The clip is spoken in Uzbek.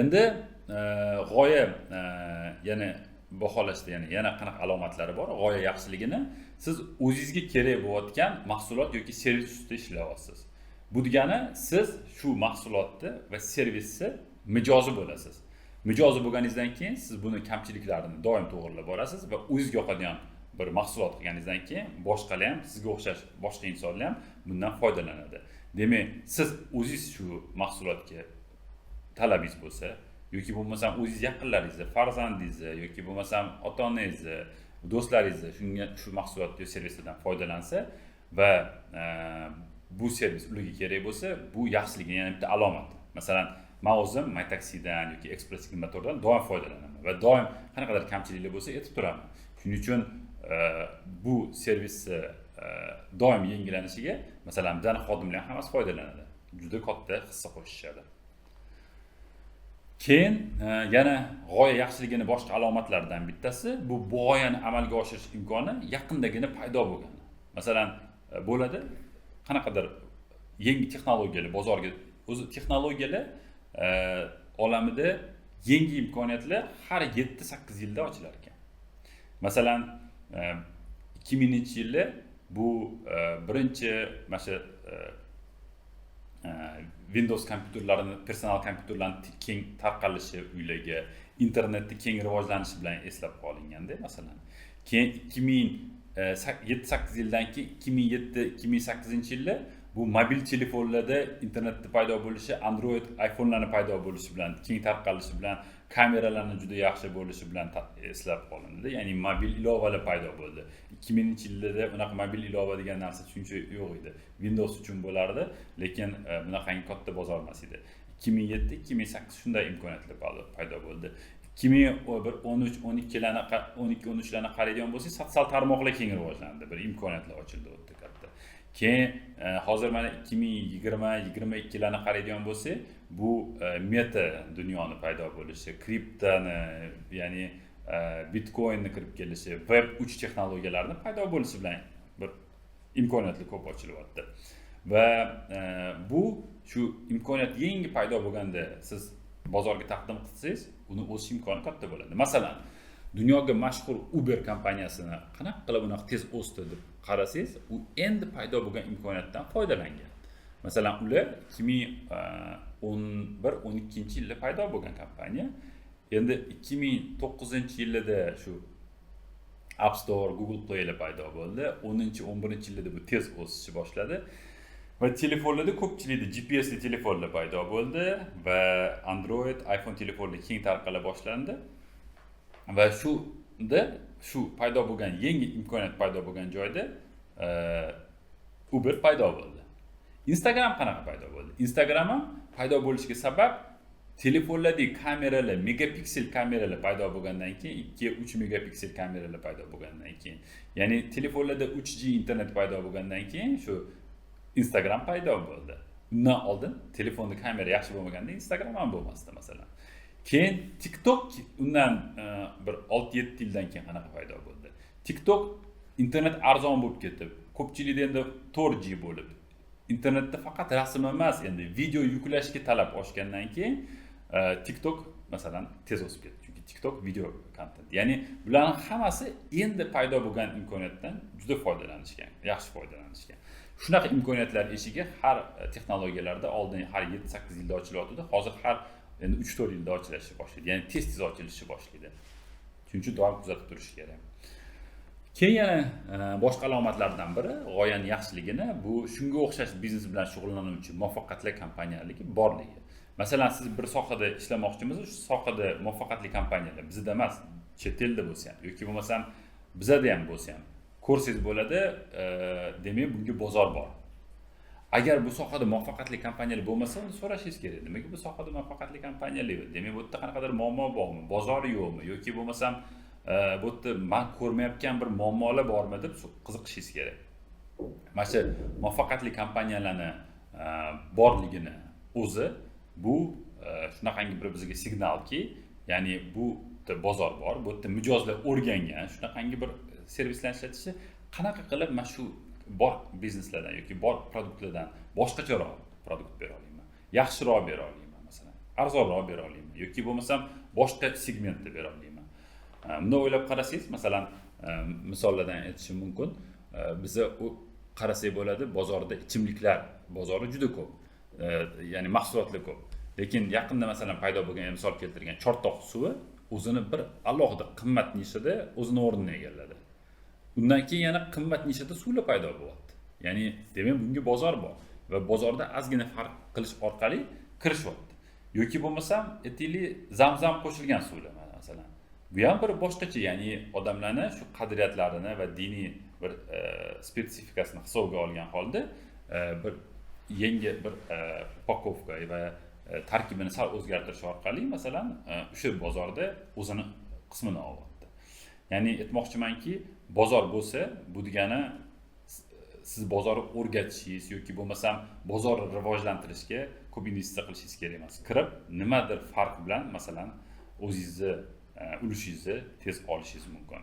Endi g'oya yana baholashda yana qanaqa alomatlari bor g'oya yaxshiligini? Siz o'zingizga kerak bo'layotgan mahsulot yoki servis ustida ishlayapsiz. Bu degani, siz shu mahsulotni va servisni mijozi bo'lasiz. Mijozi bo'lganingizdan keyin siz buni kamchiliklarini doim to'g'irlab borasiz va o'zizga yoqadigan bir mahsulot qilganingizdan keyin boshqalar ham, sizga o'xshash boshqa insonlar ham bundan foydalanadi. Demak, siz o'zingiz shu mahsulotga talabingiz bo'lsa yoki bo'lmasam o'zingiz yaqinlaringizni, farzandingizni yoki bo'lmasam ota onangizni, do'stlaringizni shunga, shu mahsulot yo servisdan foydalansa va bu servis ularga kerak bo'lsa, bu yaxshiligini yana bitta alomati. Masalan, man o'zim MyTaxidan yoki Express 24dan doim foydalanaman va doim qanaqadir kamchiliklar bo'lsa, aytib turaman. Shuning uchun bu servisni doim yangilanishiga, masalan, bizani xodimlar ham hammasi foydalanadi, juda katta hissa qo'shishadi. Keyin yana g'oya yaxshiligini boshqa alomatlaridan bittasi bu g'oyani amalga oshirish imkoni yaqindagina paydo bo'lgani. Masalan, bo'ladi qanaqadir yangi texnologiyalar bozorga, o'zi texnologiyalar olamida yangi imkoniyatlar har 7-8 yilda ochilar ekan. Masalan, 2000-yilda bu birinchi mana shu Windows kompyuterlarini, personal kompyuterlarni keng tarqalishi, uylarga internetni keng rivojlanishi bilan eslab qolinganda, masalan. Keyin 2007-8 yildan keyin, 2007, 2008-yilda bu mobil telefonlarda internetni paydo bo'lishi, Android, iPhonelarni paydo bo'lishi bilan, keng tarqalishi bilan, kameralarni juda yaxshi bo'lishi bilan eslab qolindi. Ya'ni mobil ilovalar paydo bo'ldi. 2000-yillarda unaqa mobil ilova degan narsa, tushuncha yo'q edi. Windows uchun bo'lardi, lekin bunaqangi katta bozor emas edi. 2007, 2008 shunday imkoniyatlar paydo bo'ldi. 2013, 12larni, 12, 13larni qaraydigan bo'lsak, sotsial tarmoqlar keng rivojlandi, bir imkoniyatlar ochildi u yerda katta. Keyin hozir mana 2020, 22larni qaraydigan bo'lsak, bu meta dunyoni paydo bo'lishi, kriptoni, ya'ni bitcoinni kirib kelishi, Web 3 texnologiyalarini paydo bo'lishi bilan bir imkoniyatlar ko'p ochilyapti. Va bu shu imkoniyat yangi paydo bo'lganda siz bozorga taqdim qilsangiz, uni o'sish imkoni katta bo'ladi. Masalan, dunyoga mashhur Uber kompaniyasini qanaqa qilib unaqa tez o'sdi deb qarasangiz, u endi paydo bo'lgan imkoniyatdan foydalangan. Masalan, ular 2011, 12-yilda paydo bo'lgan kompaniya. Endi 2009-yilida shu App Store, Google Playlar paydo bo'ldi. 10, 11-yilda bu tez o'sishni boshladi va telefonlarda, ko'pchilikda GPSli telefonlar paydo bo'ldi va Android, iPhone telefonlar keng tarqala boshlandi. Va shunda, shu paydo bo'lgan yangi imkoniyat paydo bo'lgan joyda Uber paydo bo'ldi. Instagram qanaqa paydo bo'ldi? Instagram ham paydo bo'lishiga sabab telefonlardagi kameralar, megapiksel kameralar paydo bo'lgandan keyin, 2, 3 megapiksel kameralar paydo bo'lgandan keyin, ya'ni telefonlarda 3G internet paydo bo'lgandan keyin shu Instagram paydo bo'ldi. Undan oldin telefonda kamera yaxshi bo'lmaganda Instagram ham bo'lmasdi, masalan. Keyin TikTok undan bir 6-7 yildan keyin qanaqa paydo bo'ldi? TikTok internet arzon bo'lib ketib, ko'pchilikda endi 4G bo'lib, internetda faqat rasm emas, endi video yuklashga talab oshgandan keyin TikTok, masalan, tez o'sib ketdi, chunki TikTok video kontent. Ya'ni bularni hammasi endi paydo bo'lgan imkoniyatdan juda foydalanishgan, yaxshi foydalanishgan. Shunaqa imkoniyatlar eshigi har texnologiyalarda oldin har 7-8 yilda ochilyotgandi, hozir har endi 3-4 yilda ochilishni boshlaydi, ya'ni tez tez ochilishni boshlaydi. Shuning uchun doim kuzatib turish kerak. Keyin yana boshqa alomatlardan biri g'oyani yaxshiligini, bu shunga o'xshash biznes bilan shug'ullanuvchi muvaffaqiyatli kompaniyaligi borligi. Masalan, siz bir sohada ishlamoqchimisiz, shu sohada muvaffaqiyatli kompaniyalar bizda emas, chet elda bo'lsa ham yoki bo'lmasam bizada ham bo'lsa ham ko'rsangiz bo'ladi. Demak, bunga bozor bor. Agar bu sohada muvaffaqiyatli kompaniyalar bo'lmasa, uni so'rashingiz kerak: nimaga bu sohada muvaffaqiyatli kompaniyalar yo'q? Demak, bu yerda qanaqadir muammo bormi, bozor yo'qmi yoki bo'lmasam bu yerda man ko'rmayotgan bir muammolar bormi deb qiziqishingiz kerak. Mana shu muvaffaqiyatli kompaniyalarni borligini o'zi bu shunaqangi bir bizga signalki, ya'ni bu yerda bozor bor, bu yerda mijozlar o'rgangan shunaqangi bir servislarni ishlatishni. Qanaqa qilib mana shu bor bizneslardan yoki bor produktlardan boshqacharoq produkt bera olaman, yaxshiroq bera olaman, masalan. Arzonroq bera olaman yoki bo'lmasam boshqa segmentda bera olaman. Bunday o'ylab qarasangiz, masalan, misollardan aytishim mumkin. Biza qarasak bo'ladi, bozorda ichimliklar bozori juda ko'p, ya'ni mahsulotlar ko'p. Lekin yaqinda, masalan, paydo bo'lgan, misol keltirgan Chortoq suvi o'zini bir alohida qimmat nishada o'zini o'rnini egalladi. Undan keyin yana qimmat nishada suvlar paydo bo'lyapti. Ya'ni demak, bunga bozor bor va bozorda ozgina farq qilish orqali kirishyapti. Yoki bo'lmasam, aytaylik, Zamzam qo'shilgan suvlar, masalan, bu ham bir boshqacha, ya'ni odamlarni shu qadriyatlarini va diniy bir spetsifikasini hisobga olgan holda bir yangi bir упаковка va tarkibini sal o'zgartirish orqali, masalan, o'sha bozorda o'zini qismini olyapti. Ya'ni aytmoqchimanki, bozor bo'lsa, bu degani siz bozorni o'rgatishingiz yoki bo'lmasam bozorni rivojlantirishga ko'p investitsiya qilishingiz kerak emas. Kirib, nimadir farq bilan, masalan, o'zingizni ulushingizni tez olishingiz mumkin.